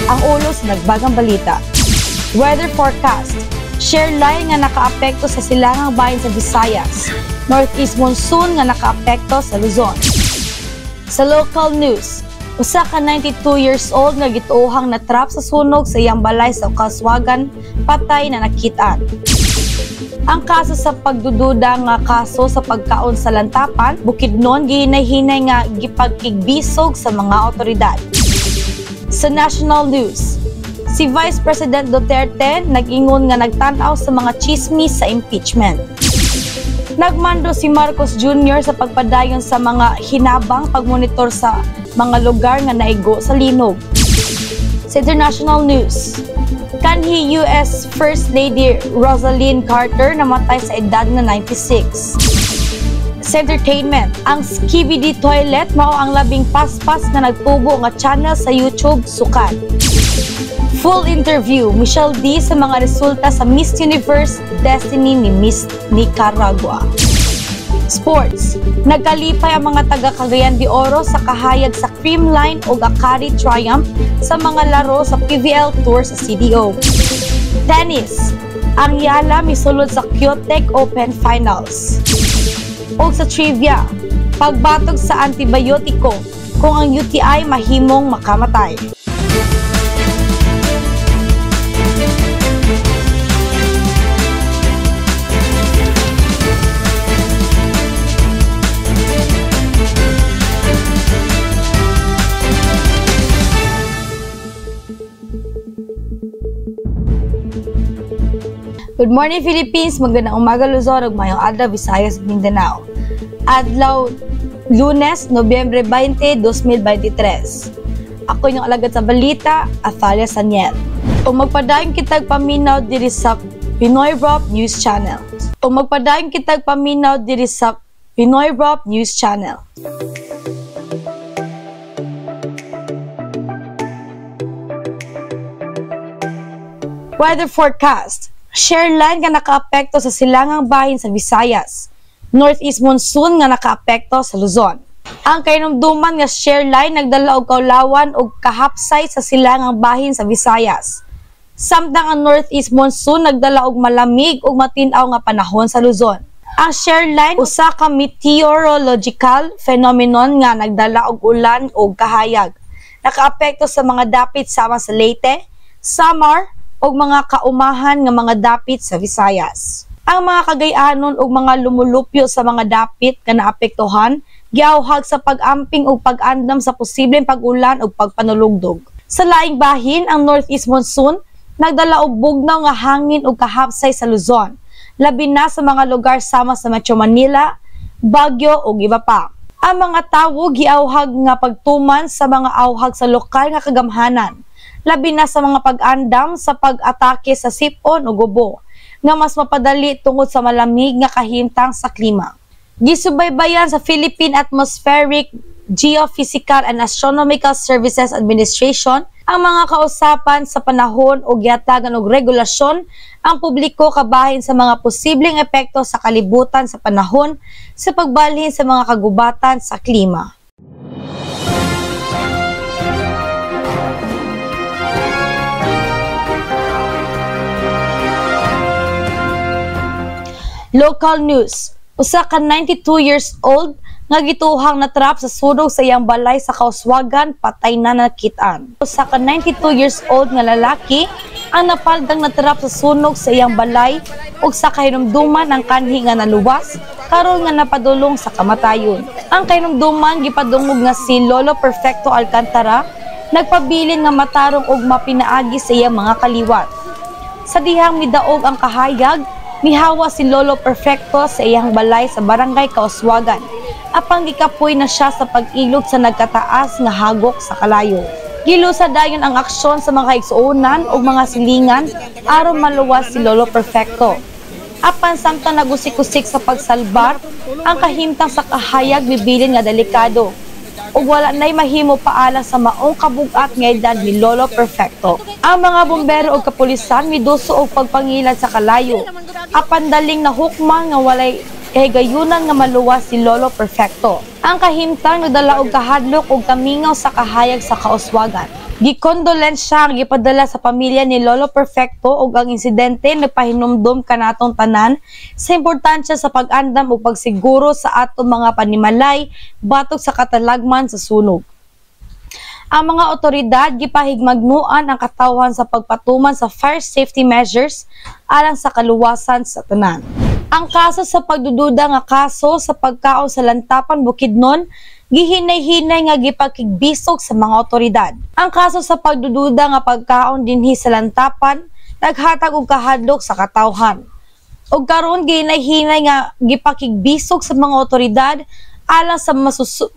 Ang ulo sa nagbagang balita. Weather forecast. Shear line nga nakaapekto sa silangang bahin sa Visayas. Northeast monsoon nga nakaapekto sa Luzon. Sa local news, usa ka 92 years old nga gituohang natrap sa sunog sa iyang balay sa Kauswagan, patay na nakitaan. Ang kaso sa pagdududa nga kaso sa pagkaon sa lantapan, Bukidnon gihinay-hinay nga gipagkigbisog sa mga otoridad. Sa national news, si Vice President Duterte nag-ingon nga nagtan-aw sa mga chismis sa impeachment. Nagmando si Marcos Jr. sa pagpadayon sa mga hinabang pagmonitor sa mga lugar nga naigo sa linog. Sa international news, kanhi US First Lady Rosalynn Carter namatay sa edad na 96. Sa entertainment, ang Skibidi Toilet mao ang labing paspas nga nagtubo nga channel sa YouTube sukat. Full interview, Michelle D sa mga resulta sa Miss Universe Destiny ni Miss Nicaragua. Sports, nagkalipay ang mga taga Cagayan de Oro sa kahayag sa Creamline ug Akari Triumph sa mga laro sa PVL Tour sa CDO. Tennis, ang Yala misulod sa Kyotec Open Finals. Og sa trivia, pagbatog sa antibiotiko kung ang UTI mahimong makamatay. Good morning Philippines, magandang umaga Luzon ug maayong adlaw Visayas ug Mindanao. Adlaw Lunes, Nobyembre 20, 2023. Ako inyong alagad sa balita, Athalia Saniel. Ug magpadayon kitag paminaw diri sa Pinoy Rap News Channel. Ug magpadayon kitag paminaw diri sa Pinoy Rap News Channel. Weather forecast. Shear line nga nakaapekto sa silangang bahin sa Visayas. Northeast monsoon nga nakaapekto sa Luzon. Ang kahinumduman nga shear line nagdala og kaulawan ug kahapsay sa silangang bahin sa Visayas. Samtang ang northeast monsoon nagdala og malamig ug matin-aw nga panahon sa Luzon. Ang shear line usa ka meteorological phenomenon nga nagdala og ulan ug kahayag. Nakaapekto sa mga dapit sama sa Leyte, Samar ug mga kaumahan nga mga dapit sa Visayas. Ang mga kagay-anon ug mga lumulupyo sa mga dapit nga naapektuhan giawhag sa pag-amping ug pag-andam sa posibleng pag-ulan ug pagpanulugdog. Sa laing bahin, ang northeast monsoon nagdala og bugnaw nga hangin ug kahapsay sa Luzon, labi na sa mga lugar sama sa Metro Manila, Baguio ug iba pa. Ang mga tawo giawhag nga pagtuman sa mga awhag sa lokal nga kagamhanan, labi na sa mga pag-andam sa pag-atake sa sipon o gubo, nga mas mapadali tungod sa malamig nga kahimtang sa klima. Gisubaybayan sa Philippine Atmospheric, Geophysical and Astronomical Services Administration ang mga kausapan sa panahon o gihatagan og regulasyon ang publiko kabahin sa mga posibleng epekto sa kalibutan sa panahon sa pagbalhin sa mga kagubatan sa klima. Local news, usa ka 92 years old nga gituhang natrap sa sunog sa iyang balay sa Kauswagan, patay na nakitaan. Usa ka 92 years old nga lalaki ang napaldang natrap sa sunog sa iyang balay ug sa kahinumduman ang kanhi nga naluwas karon nga napadulong sa kamatayon. Ang kahinumduman gipadungog nga si Lolo Perfecto Alcantara nagpabilin nga matarong og mapinaagi sa iyang mga kaliwat. Sa dihang midaog ang kahayag, mihawa si Lolo Perfecto sa iyang balay sa barangay Kauswagan. Apang gikapoy na siya sa pag-ilog sa nagkataas nga hagok sa kalayo. Gilusa dayon ang aksyon sa mga kaigsuonan o mga silingan aron maluwas si Lolo Perfecto. Apan samtang nagusik-usik sa pagsalbar, ang kahimtang sa kahayag mibilin nga delikado. Ug wala na'y mahimo paala sa maong kabugat nga edad ni Lolo Perfecto. Ang mga bombero ug kapulisan miduso og pagpangilad sa kalayo. Apan daling nahukman nga walay kahigayunan nga maluwas si Lolo Perfecto. Ang kahimtang nagdala og kahadlok ug kamingaw sa kahayag sa Kauswagan. Gikondolensya ang gipadala sa pamilya ni Lolo Perfecto ug ang insidente nagpahinumdom kanatong tanan sa importansya sa pag-andam ug pagsiguro sa atong mga panimalay batok sa katalagman sa sunog. Ang mga otoridad gipahigmagnuan ang katawhan sa pagpatuman sa fire safety measures alang sa kaluwasan sa tanan. Ang kaso sa pagdududa nga kaso sa pagkaon sa Lantapan, Bukidnon, gihinay-hinay nga gipakigbisog sa mga otoridad. Ang kaso sa pagdududa nga pagkaon dinhi sa Lantapan naghatag og kahadlok sa katawhan. Ug karon gihinay-hinay nga gipakigbisog sa mga otoridad alang sa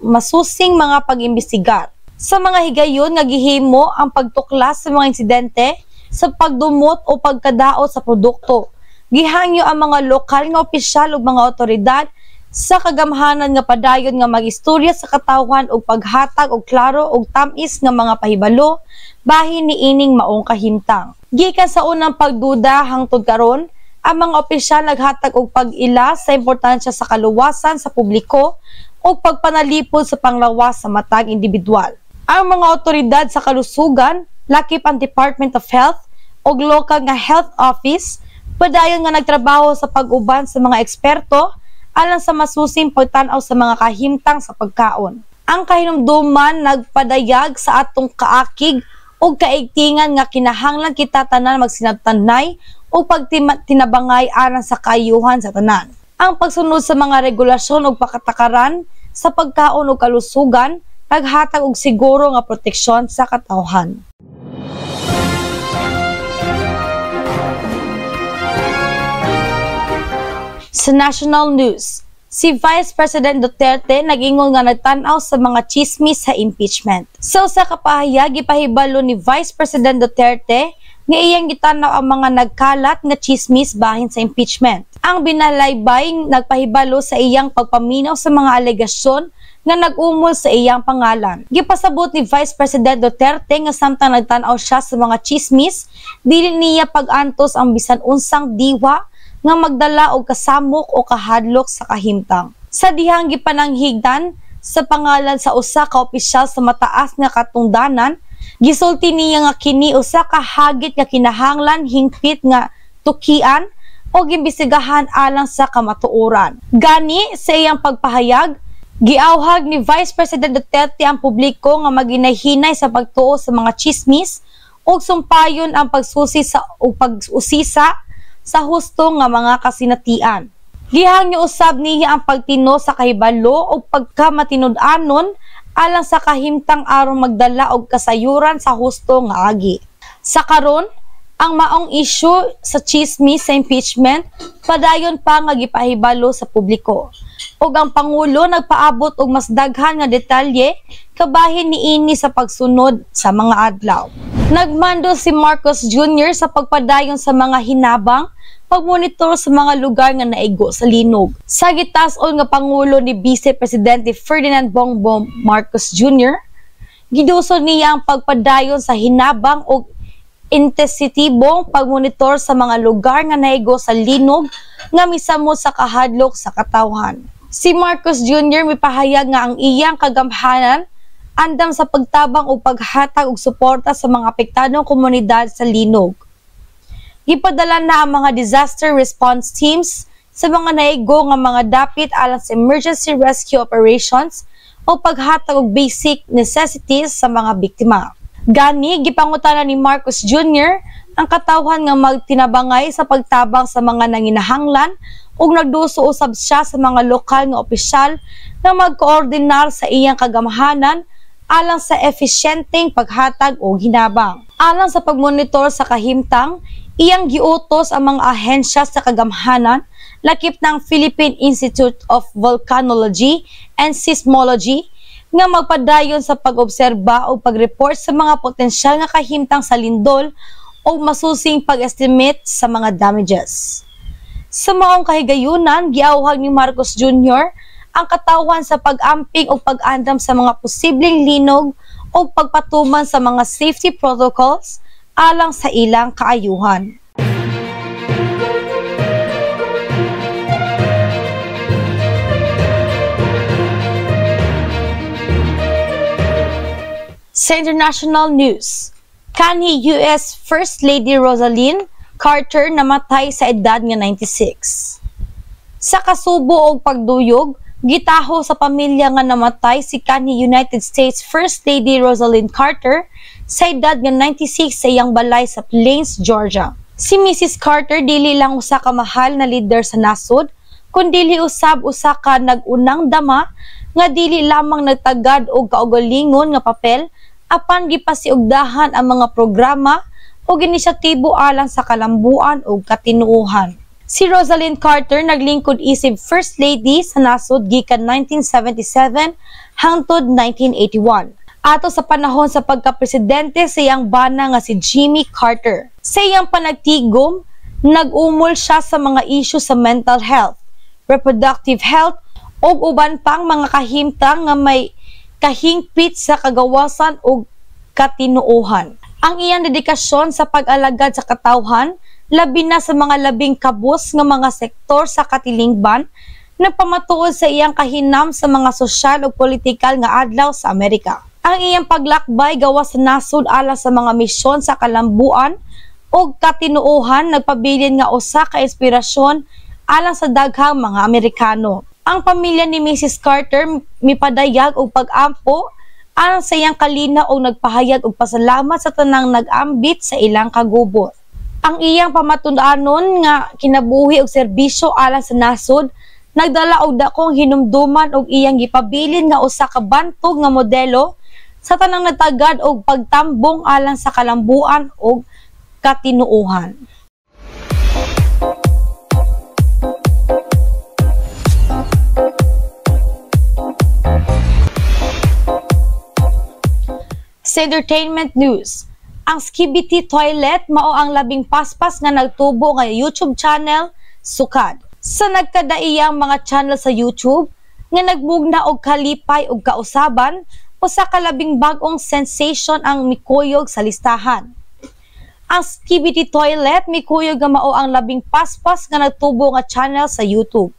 masusing mga pag-imbestigar. Sa mga higayon nga gihimo ang pagtuklas sa mga insidente sa pagdumot o pagkadaot sa produkto, gihangyo ang mga lokal nga opisyal ug mga otoridad sa kagamhanan nga padayon nga magistorya sa katawhan og paghatag og klaro ug tam-is nga mga pahibalo bahin niining maong kahimtang. Gikan sa unang pagduda hangtod karon, ang mga opisyal naghatag og pag-ila sa importansya sa kaluwasan sa publiko ug pagpanalipod sa panglawas sa matag individual. Ang mga otoridad sa kalusugan, lakip ang Department of Health ug lokal nga health office, padayon nga nagtrabaho sa pag-uban sa mga eksperto alang sa masusing pagtan-aw sa mga kahimtang sa pagkaon. Ang kahinumduman nagpadayag sa atong kaakig ug kaigtingan nga kinahanglan kita tanan magsinabtanay ug pagtinabangay alang sa kaayuhan sa tanan. Ang pagsunod sa mga regulasyon ug pakatakaran sa pagkaon ug kalusugan naghatag og siguro nga proteksyon sa katawhan. Sa national news, si Vice President Duterte nag-ingon nga nagtan-aw sa mga chismis sa impeachment. Sa usa ka pahayag, gipahibalo ni Vice President Duterte nga iyang gitan-aw ang mga nagkalat nga chismis bahin sa impeachment. Ang binalaybay nagpahibalo sa iyang pagpaminaw sa mga alegasyon nga nag-umol sa iyang pangalan. Gipasabot ni Vice President Duterte nga samtang nagtan-aw siya sa mga chismis, dili niya pag-antos ang bisan unsang diwa nga magdala og kasamok o kahadlok sa kahimtang. Sa dihang gipananghigdan sa pangalan sa usa ka opisyal sa mataas nga katungdanan, gisulti niya nga kini usa ka hagit nga kinahanglan hingpit nga tukian o gimbisigahan alang sa kamatuoran. Gani sa iyang pagpahayag, giawhag ni Vice President Duterte ang publiko nga maginahinay sa pagtuo sa mga chismis ug sumpayon ang pagsusi sa o pag-usisa sa husto nga mga kasinatian. Gihangyo usab niya ang pagtino sa kahibalo ug pagkamatinud-anon alang sa kahimtang aron magdala og kasayuran sa husto nga agi. Sa karon, ang maong issue sa chismis sa impeachment padayon pa nga gipahibalo sa publiko. Ug ang Pangulo nagpaabot og mas daghan nga detalye kabahin niini sa pagsunod sa mga adlaw. Nagmando si Marcos Jr. sa pagpadayon sa mga hinabang pagmonitor sa mga lugar nga naigo sa linog. Sa gitas-on nga Pangulo ni Vice Presidente Ferdinand Bongbong Marcos Jr., gidusol niya ang pagpadayon sa hinabang og intensitibong pagmonitor sa mga lugar nga naigo sa linog nga misamot sa kahadlok sa katawhan. Si Marcos Jr. mipahayag nga ang iyang kagamhanan andam sa pagtabang o paghatag og suporta sa mga apektadong komunidad sa linog. Gipadala na ang mga disaster response teams sa mga naigo nga mga dapit alang sa emergency rescue operations o paghatag og basic necessities sa mga biktima. Gani, gipangutana ni Marcos Jr. ang katawhan nga magtinabangay sa pagtabang sa mga nanginahanglan ug nagduso usab siya sa mga lokal nga opisyal nga magkoordinar sa iyang kagamhanan alang sa efisyenteng paghatag og hinabang. Alang sa pagmonitor sa kahimtang, iyang giutos ang mga ahensya sa kagamhanan, lakip ng Philippine Institute of Volcanology and Seismology, nga magpadayon sa pag-obserba o pag-report sa mga potensyal nga kahimtang sa lindol o masusing pag-estimate sa mga damages. Sa maong kahigayunan, giawhag ni Marcos Jr. ang katawhan sa pag-amping o pag-andam sa mga posibleng linog o pagpatuman sa mga safety protocols alang sa ilang kaayuhan. Sa international news, kanhi US First Lady Rosalynn Carter namatay sa edad nga 96. Sa kasubo og pagduyog, gitaho sa pamilya nga namatay si kanhi United States First Lady Rosalynn Carter sa edad nga 96 sa iyang balay sa Plains, Georgia. Si Mrs. Carter dili lang usa ka mahal na leader sa nasod, kundili usab usa ka nag-unang dama nga dili lamang nagtagad og kaugalingon nga papel apan gipasiugdahan ang mga programa ug inisyatibo alang sa kalambuan ug katinuohan. Si Rosalynn Carter naglingkod isip First Lady sa nasod gikan 1977 hangtod 1981. Ato sa panahon sa pagkapresidente sa iyang bana nga si Jimmy Carter. Sa iyang panagtigom, nag-umol siya sa mga isyu sa mental health, reproductive health ug uban pang mga kahimtang nga may kahingpit sa kagawasan ug katinuohan. Ang iyang dedikasyon sa pag-alagad sa katawhan, labi na sa mga labing kabus nga mga sektor sa katilingban, nagpamatuod sa iyang kahinam sa mga sosyal ug politikal nga adlaw sa Amerika. Ang iyang paglakbay gawas sa nasod alang sa mga misyon sa kalambuan ug katinuohan nagpabilin nga usa ka inspirasyon alang sa daghang mga Amerikano. Ang pamilya ni Mrs. Carter mipadayag og pag-ampo alang sa iyang kalinaw og nagpahayag og pasalamat sa tanang nag-ambit sa ilang kagubot. Ang iyang pamatud-anon nga kinabuhi og serbisyo alang sa nasod nagdala og dakong hinumduman og iyang gipabilin nga usa ka bantog nga modelo sa tanang nagtagad og pagtambong alang sa kalambuan og katinuohan. Sa entertainment news, ang Skibidi Toilet mao ang labing paspas nga nagtubo nga YouTube channel sukad. Sa nagkadaiyang mga channel sa YouTube nga nagmugna og kalipay og kausaban, usa ka labing bag-ong sensation ang mikuyog sa listahan. Ang Skibidi Toilet mikuyog nga mao ang labing paspas nga nagtubo nga channel sa YouTube.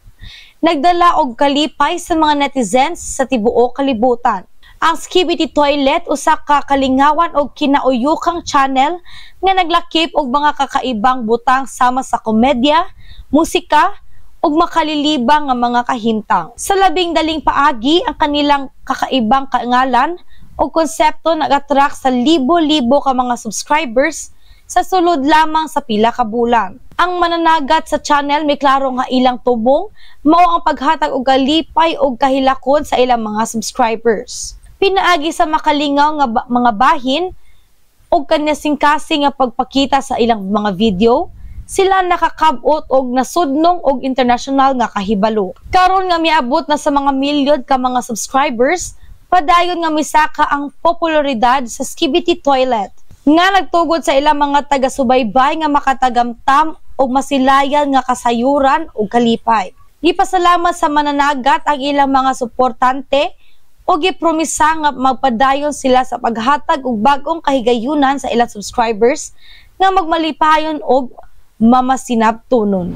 Nagdala og kalipay sa mga netizens sa tibuok kalibutan. Ang Skibidi Toilet usa ka kalingawan og kinauyukang channel nga naglakip og mga kakaibang butang sama sa komedya, musika ug makalilibang nga mga kahimtang. Sa labing daling paagi, ang kanilang kakaibang kaangalan ug konsepto nag-attract sa libo-libo ka mga subscribers sa sulod lamang sa pila ka bulan. Ang mananagat sa channel may klaro nga ilang tubong mao ang paghatag og kalipay ug kahilakon sa ilang mga subscribers. Pinaagi sa makalingaw nga mga bahin og kanyasing-kasing nga pagpakita sa ilang mga video, sila nakakabot og nasudnong og international nga kahibalo. Karon nga miabot na sa mga milyon ka mga subscribers, padayon nga misaka ang popularidad sa Skibidi Toilet nga nagtugod sa ilang mga taga-subaybay nga makatagamtam og masilayan nga kasayuran og kalipay. Gipasalamat sa mananagat ang ilang mga suportante o gipromisa nga magpadayon sila sa paghatag og bag-ong kahigayunan sa ilang subscribers nga magmalipayon og mamasinabtunon.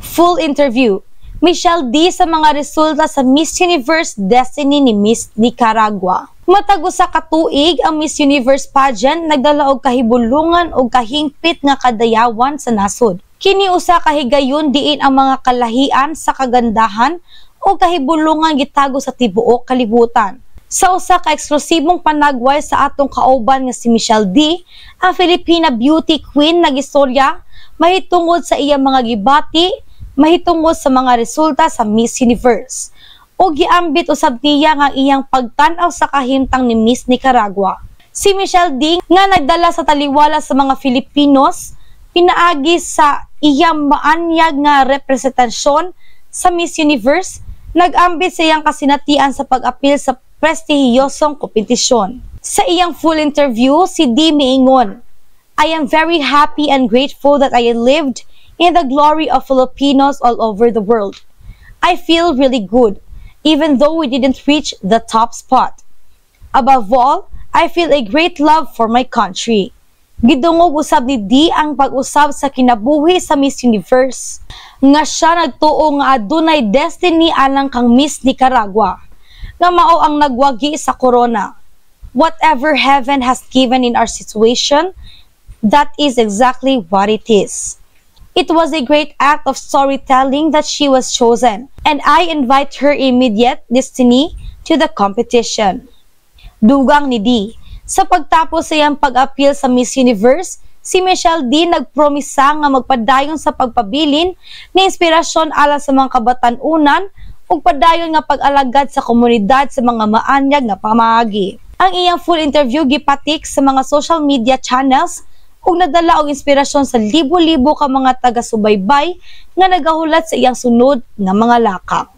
Full interview, Michelle Dee sa mga resulta sa Miss Universe Destiny ni Miss Nicaragua. Matag usa ka tuig ang Miss Universe pageant nagdala og kahibulungan og kahingpit nga kadayawan sa nasod. Kini usa ka higayon diin ang mga kalahian sa kagandahan o kahibulungan gitago sa tibuok kalibutan. Sa usa ka eksklusibong panagway sa atong kauban nga si Michelle Dee, ang Filipina beauty queen nagistorya mahitungod sa iyang mga gibati, mahitungod sa mga resulta sa Miss Universe. O giambit usab niya nga iyang pagtan-aw sa kahimtang ni Miss Nicaragua. Si Michelle Dee nga nagdala sa taliwala sa mga Filipinos, pinaagi sa iyang maanyag nga representasyon sa Miss Universe, nag-ambit sa iyang kasinatian sa pag-apil sa prestihiyosong kompetisyon. Sa iyang full interview, si Dee miingon, "I am very happy and grateful that I lived in the glory of Filipinos all over the world. I feel really good, even though we didn't reach the top spot. Above all, I feel a great love for my country." Gidungog usab ni Dee ang pag-usab sa kinabuhi sa Miss Universe, nga siya nagtuo nga adunay destiny alang kang Miss Nicaragua, nga mao ang nagwagi sa corona. "Whatever heaven has given in our situation, that is exactly what it is. It was a great act of storytelling that she was chosen, and I invite her immediate destiny to the competition." Dugang ni Dee. Sa pagtapos sa iyang pag-apil sa Miss Universe, si Michelle Dee nagpromisa nga magpadayon sa pagpabilin nga inspirasyon alang sa mga kabatan-unan ug padayon nga pag-alagad sa komunidad sa mga maanyag nga pamaagi. Ang iyang full interview gipatik sa mga social media channels ug nadala og inspirasyon sa libo-libo ka mga taga-subaybay nga nagahulat sa iyang sunod nga mga lakang.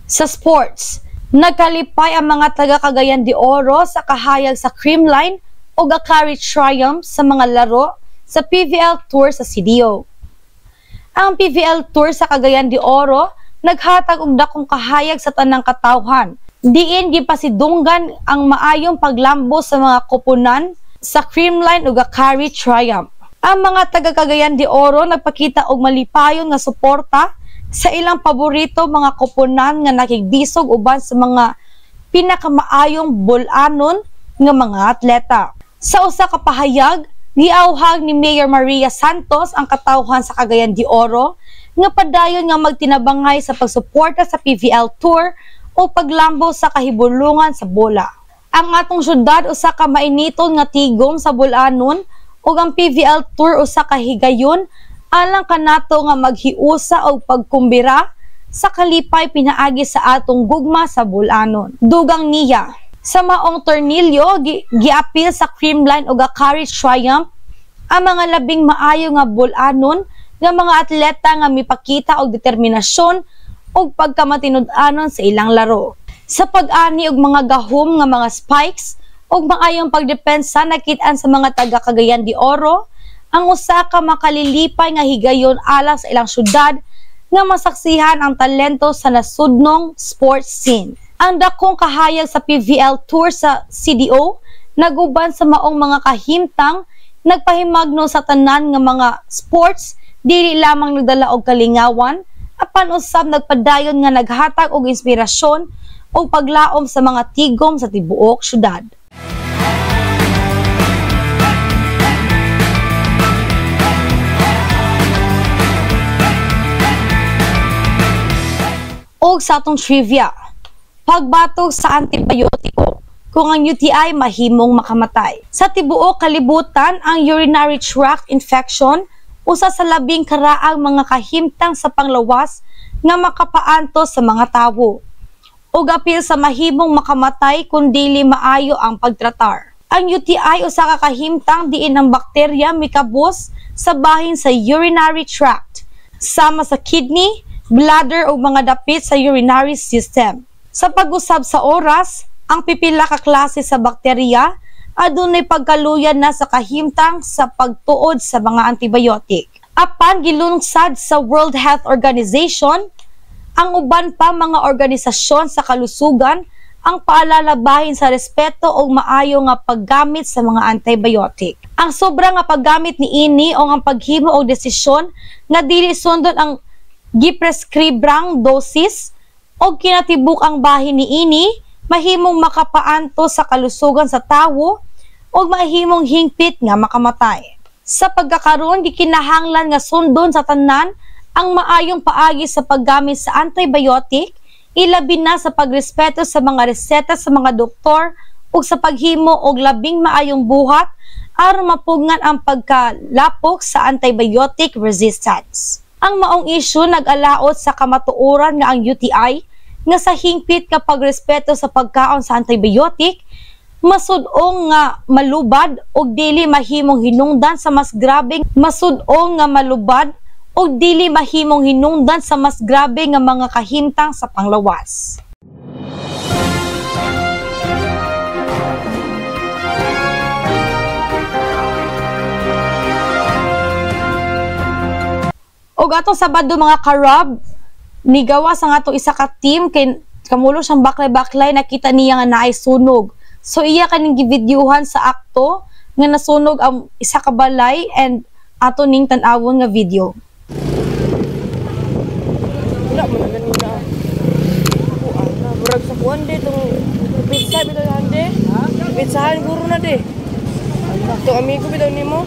Sa sports, nagkalipay ang mga taga Cagayan de Oro sa kahayag sa Creamline ug Akari Triumph sa mga laro sa PVL Tour sa CDO. Ang PVL Tour sa Cagayan de Oro naghatag og dakong kahayag sa tanang katawhan. Diin gipasidunggan ang maayong paglambo sa mga koponan sa Creamline ug Akari Triumph. Ang mga taga Cagayan de Oro nagpakita og malipayon nga suporta sa ilang paborito mga koponan nga nakigbisog uban sa mga pinakamaayong bul-anon nga mga atleta. Sa usa ka pahayag, giawhag ni Mayor Maria Santos ang katawhan sa Cagayan de Oro nga padayon nga magtinabangay sa pagsuporta sa PVL Tour o paglambo sa kahibulungan sa bola. Ang atong syudad usa ka mainiton nga tigom sa bul-anon ug ang PVL Tour usa ka higayon alang kanato nga maghiusa og pagkumbira sa kalipay pinaagi sa atong gugma sa bul-anon. Dugang niya, sa maong tornilyo giapil sa Creamline ug Akari Triumph ang mga labing maayo nga bul-anon nga mga atleta nga mipakita og determinasyon ug pagkamatinud-anon sa ilang laro. Sa pag-ani og mga gahom nga mga spikes ug maayong pagdepensa nakit-an sa mga taga Cagayan de Oro ang usa ka makalilipay nga higayon alang sa ilang syudad nga masaksihan ang talento sa nasudnong sports scene. Ang dakong kahayag sa PVL Tour sa CDO naguban sa maong mga kahimtang nagpahimagno sa tanan nga mga sports dili lamang nagdala og kalingawan apan usab nagpadayon nga naghatag og inspirasyon ug paglaom sa mga tigom sa tibuok syudad. Og sa atong trivia, pagbatog sa antibiotiko kung ang UTI mahimong makamatay. Sa tibuok kalibutan, ang urinary tract infection usa sa labing karaang mga kahimtang sa panglawas nga makapaanto sa mga tawo. Ug apil sa mahimong makamatay kung dili maayo ang pagtratar. Ang UTI usa ka kahimtang diin ang bakterya mikabos sa bahin sa urinary tract, sama sa kidney, bladder o mga dapit sa urinary system. Sa pag-usab sa oras, ang pipila ka klase sa bakterya adunay pagkaluyan na sa kahimtang sa pagtuod sa mga antibiotic. Apan gilungsad sa World Health Organization, ang uban pa mga organisasyon sa kalusugan ang paalala bahin sa respeto o maayo nga paggamit sa mga antibiotic. Ang sobra nga paggamit niini o ang paghimo og desisyon nga dili sundon ang giprescribrang dosis o kinatibuk ang bahin niini mahimong makapaanto sa kalusugan sa tawo o mahimong hingpit nga makamatay. Sa pagkakaroon, gikinahanglan nga sundon sa tanan ang maayong paagi sa paggamit sa antibiotic, ilabi na sa pagrespeto sa mga reseta sa mga doktor ug sa paghimo og labing maayong buhat aron mapugngan ang pagkalapok sa antibiotic resistance. Ang maong isyu nag-alaot sa kamatuoran nga ang UTI nga sa hingpit nga pagrespeto sa pagkaon sa antibiotic masud-ong nga malubad og dili mahimong hinungdan sa mas grabe masud-ong nga malubad og dili mahimong hinungdan sa mas grabe nga mga kahimtang sa panglawas. Og atong Sabado mga karab, nigawa sa atong isa ka team kay kamulo siyang baklay-baklay, nakita niya nga naay sunog. So iya kaning givideohan sa akto nga nasunog ang isa ka balay and ato ning tan-awon nga video. Wala man na ganina. Kuan na, murag sa kuan de tong pizza bitaw yan de. Pizzahan guro na de. Itong amigo bitaw nimo.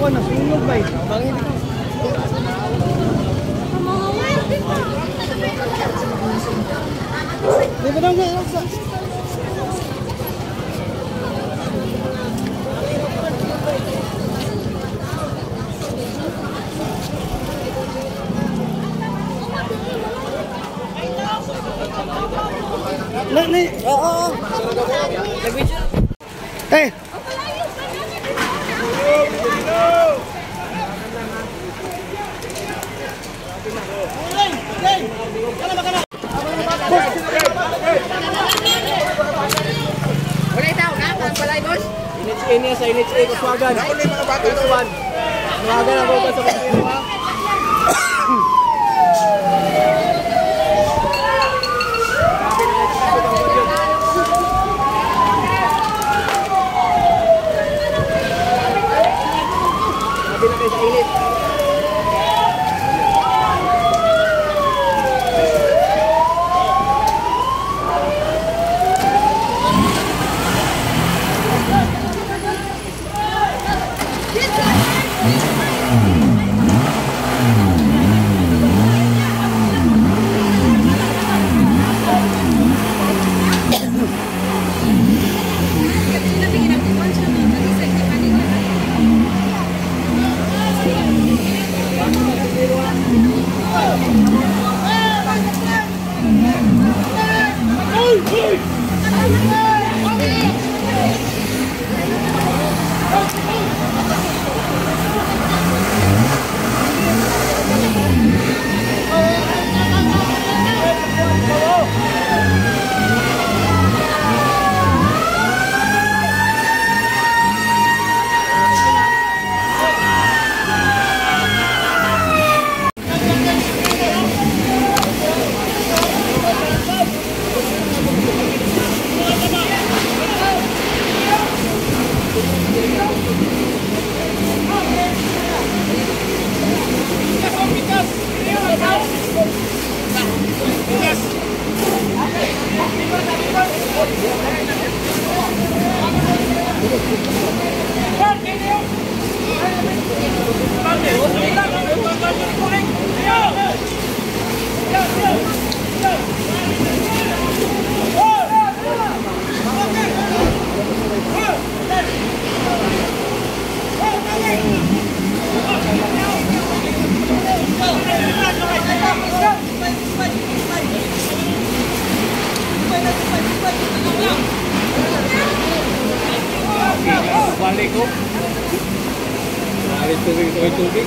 Kuan na sunog bay. Bangin. Di ba dong sa Ni. Oo. Eh. NHA niya sa NHA Kuswagan. Kuswagan. Kuswagan ang bukas sa pagpili ha. Sabi na kayo sa init. Balik ko. Alis tubig, tubig, tubig.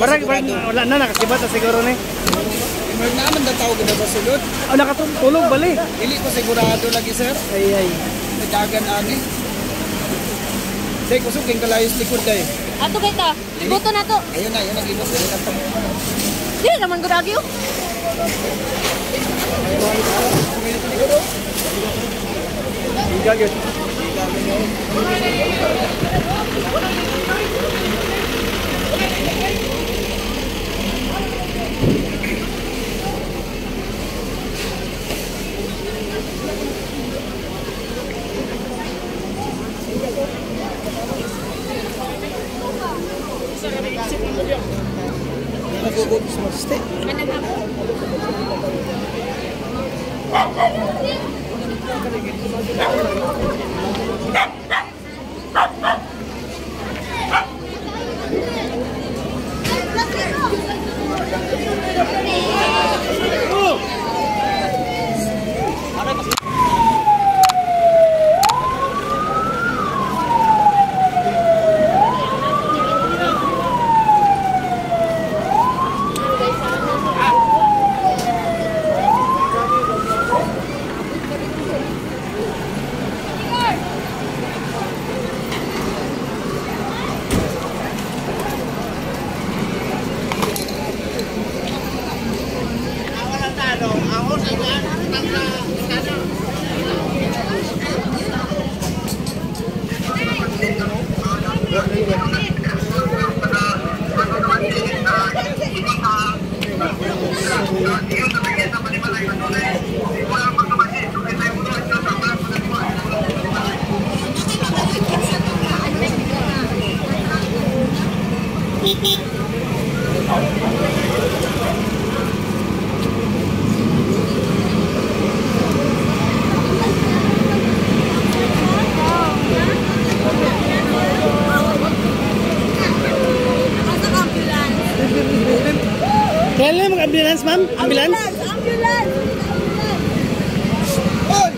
Barang wala na nakasibat na siguro ni. Meron naman daw tao gina ba sulod? Oh, nakatulog bali. Dili ko sigurado lagi, sir. Ay ay. Nadagan ani. Say kusog king kalayos likod kay. Ato kay ta. Libuto na to. Ayun na, ayun ang ibos dili na. Dili naman gud agi oh. Kailan mag-ambulance, ma'am? Ambulance? Ambulance! Oy!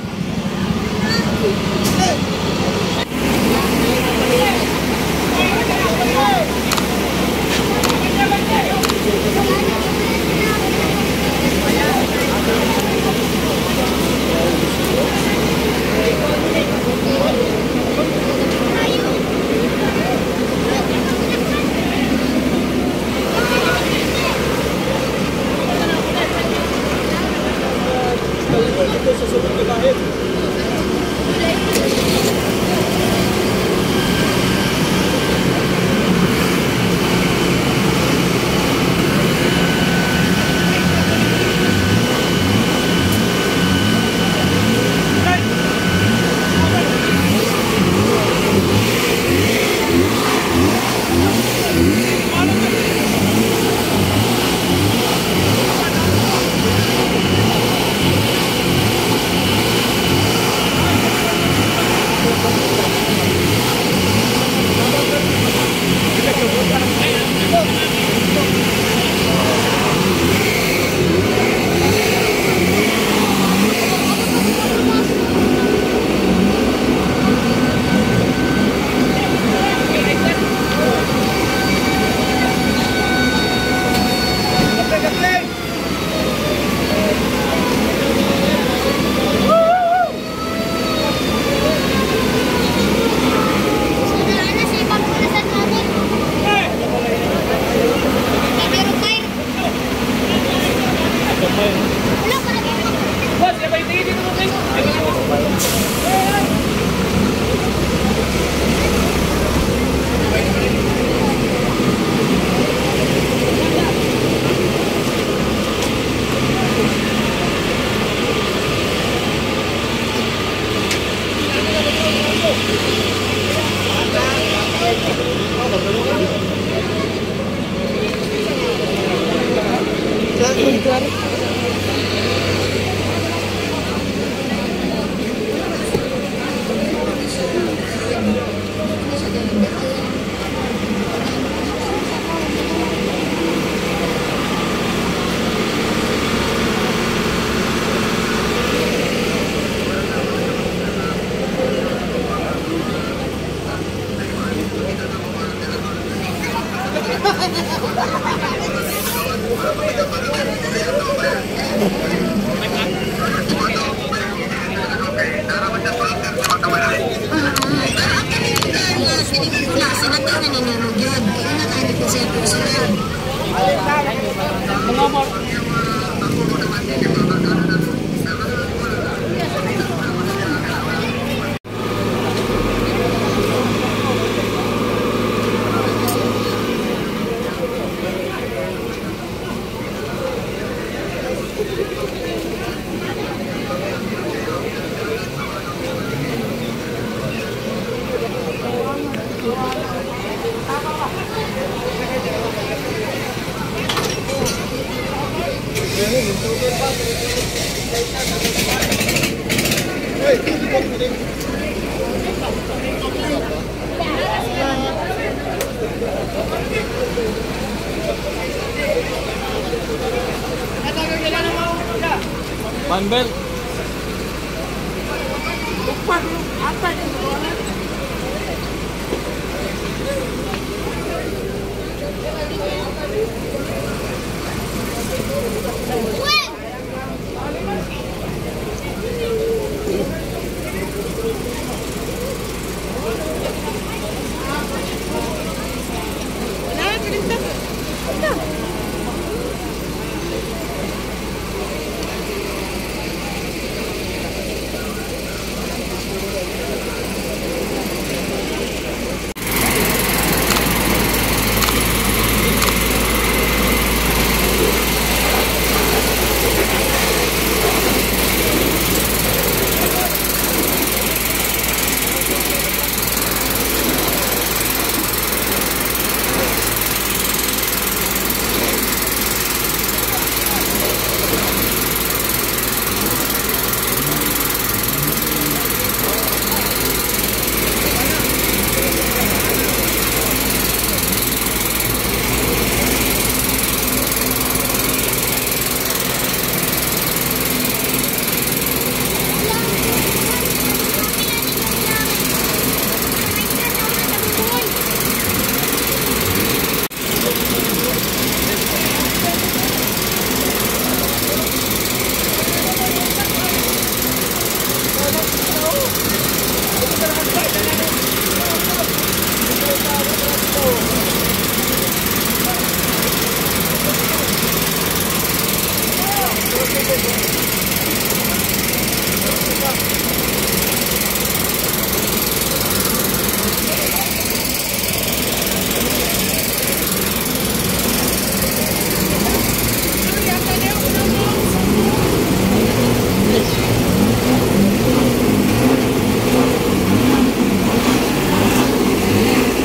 Panbel.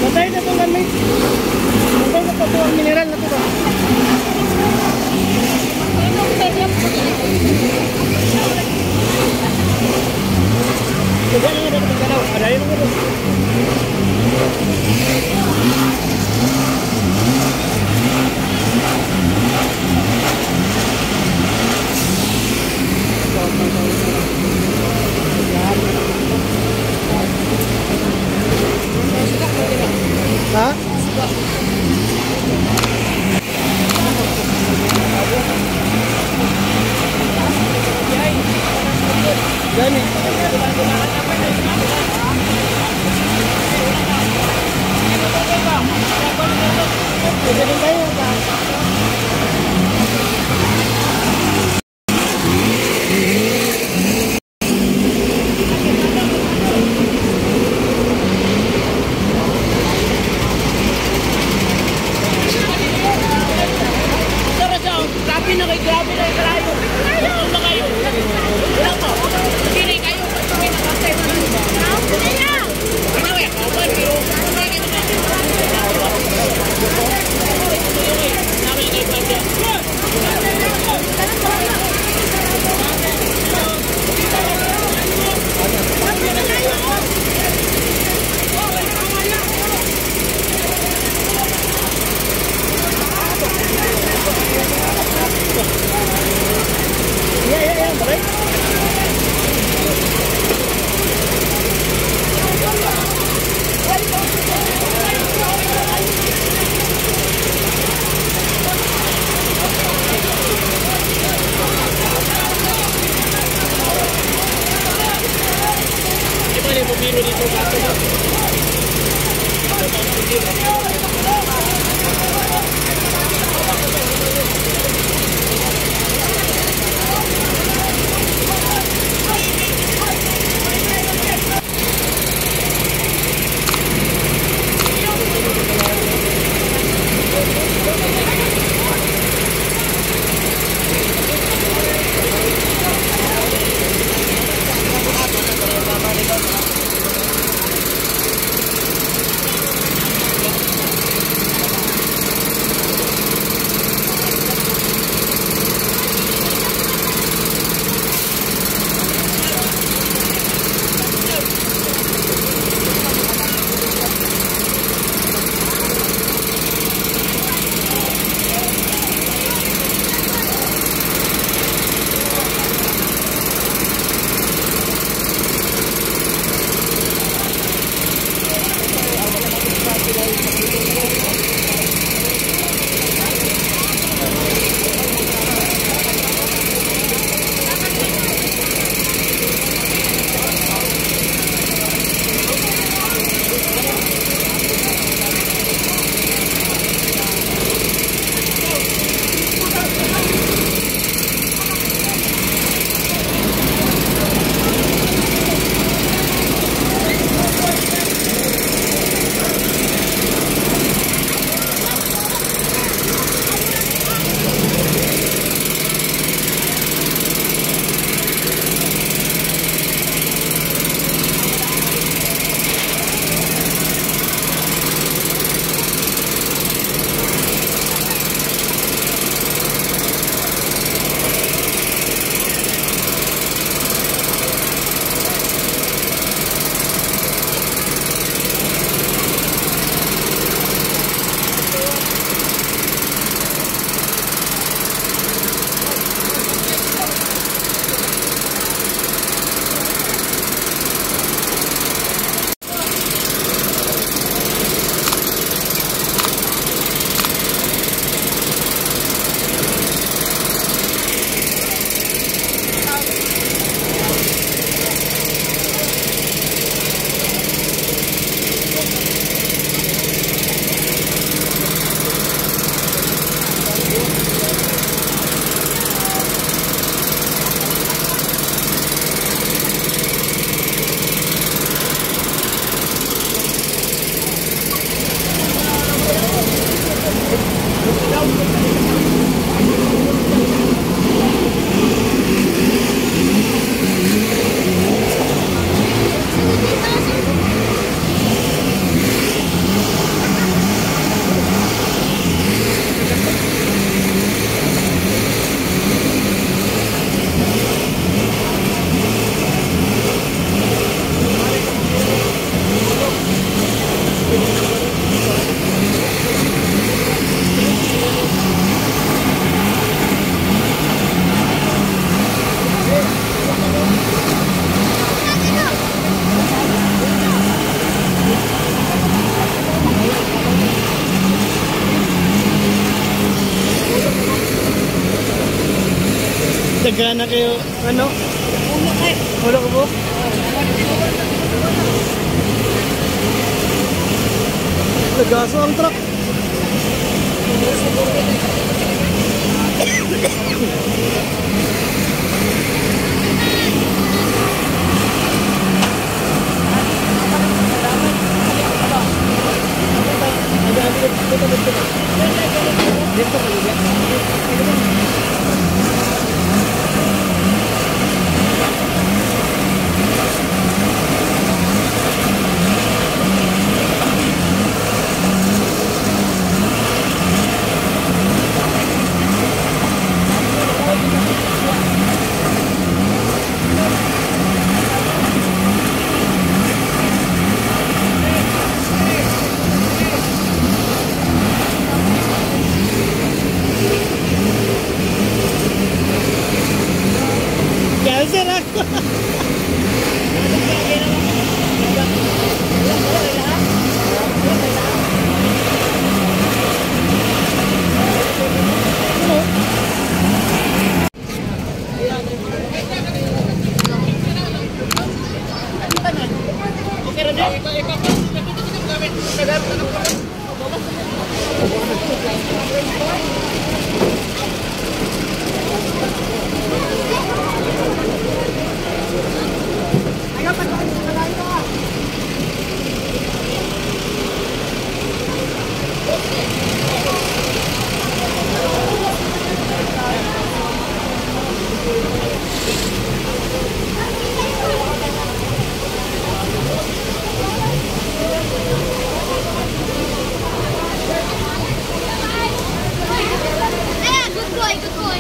Patay na itong gamit. Patay na ito ang mineral na ito ba? Diba na nga dapat magkanaw? Adayin mo ito. Ha? Gani. Pwede rin tayo ba? Grabe na kayo, grabe na kayo. Ano kayo? Wala pa. Hindi kayo. Yeah, balik. Dagana kayo, ano? Ulo kay. Wala ko po? Nagaso ang truck. Cancer ako. Ah, good boy, good boy.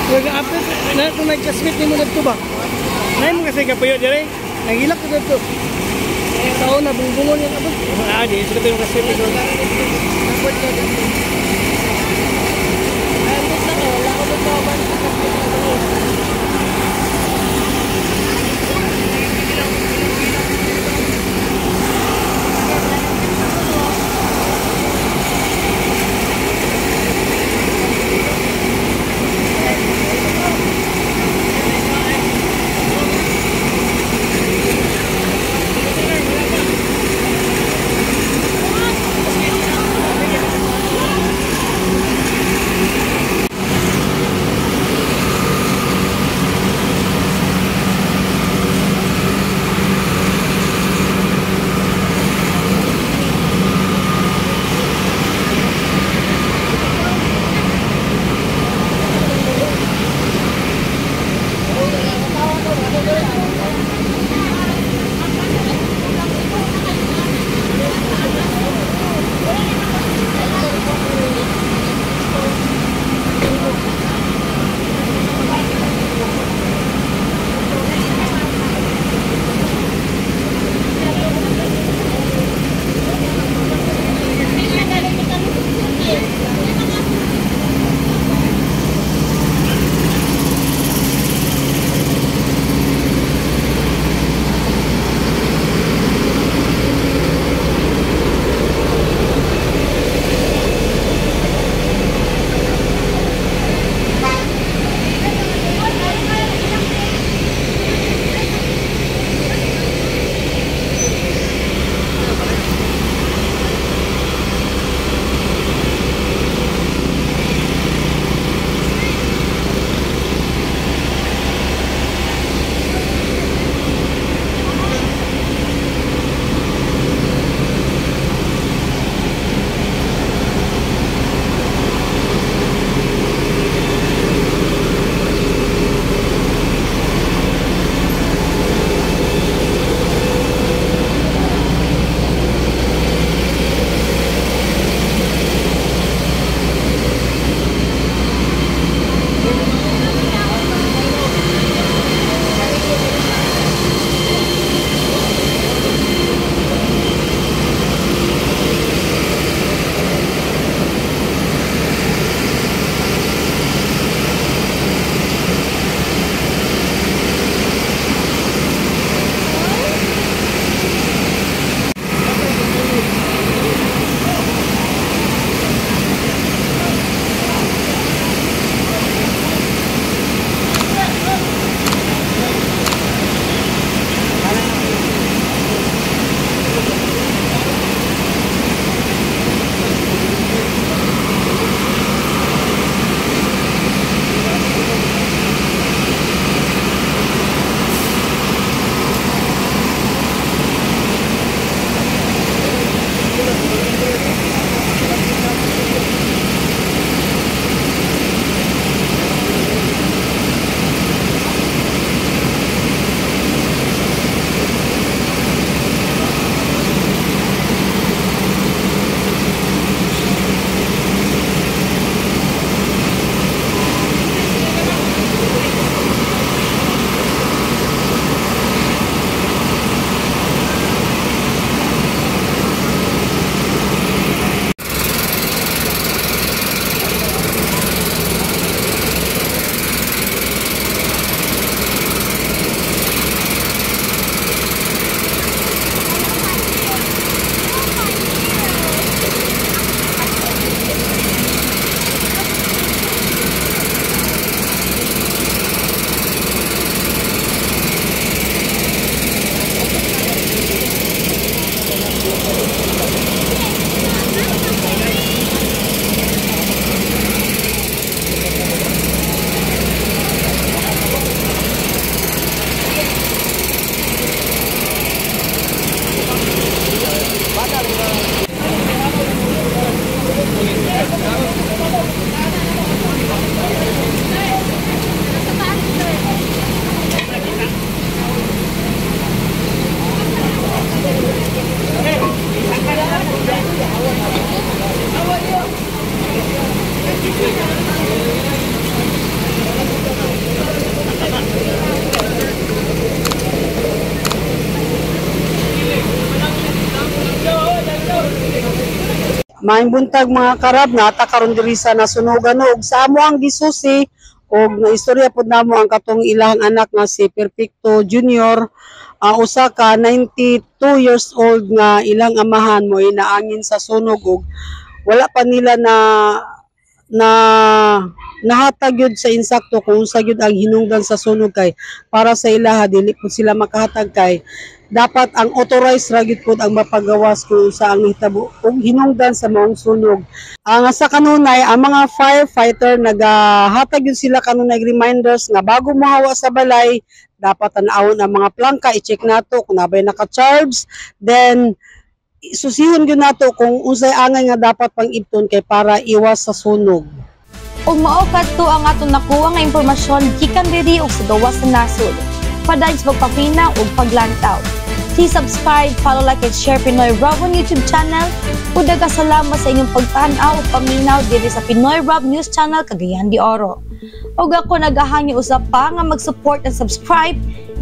Nag-update na Kana itong nag-classmate ni mo dito ba? Nay mo kasi kapuyo dire. Nagilak ko dito. Sao na bungbungon yung abot. Ah, di sila yung classmate ko. Wala ko doon sa Maayong buntag, mga karab, nata karon diri sa nasunogan, no, ug sa amo ang gisusi og naistorya pod namo ang katong ilang anak nga si Perfecto Junior, usa ka 92 years old nga ilang amahan mo inaangin sa sunog, ug wala pa nila na na nahatag yun sa insakto kung unsa gyud ang hinungdan sa sunog, kay para sa ilaha dili pud sila makahatag kay dapat ang authorized ra gyud pud ang mapagawas kung unsa ang nahitabo ug hinungdan sa maong sunog. Ang sa kanunay, ang mga firefighter nagahatag yun sila kanunay reminders nga bago mohawa sa balay, dapat tan-awon ang mga plangka, i-check nato kung nabay naka-charge, then susihon gyud nato kung unsay angay nga dapat pang ibton kay para iwas sa sunog. Ug mao kadto ang atong nakuha nga impormasyon gikan diri ug sa gawas sa nasod. Padayon sa pagpapina ug paglantaw. Please subscribe, follow, like, and share Pinoy Rob on YouTube channel. Ug daghang salamat sa inyong pagtan-aw ug paminaw diri sa Pinoy Rob News Channel, Cagayan de Oro. Ug ako nagahangyo usab pa nga mag-support and subscribe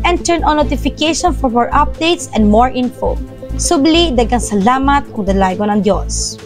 and turn on notification for more updates and more info. Subli, daghang salamat ug dalaygon ang Dios.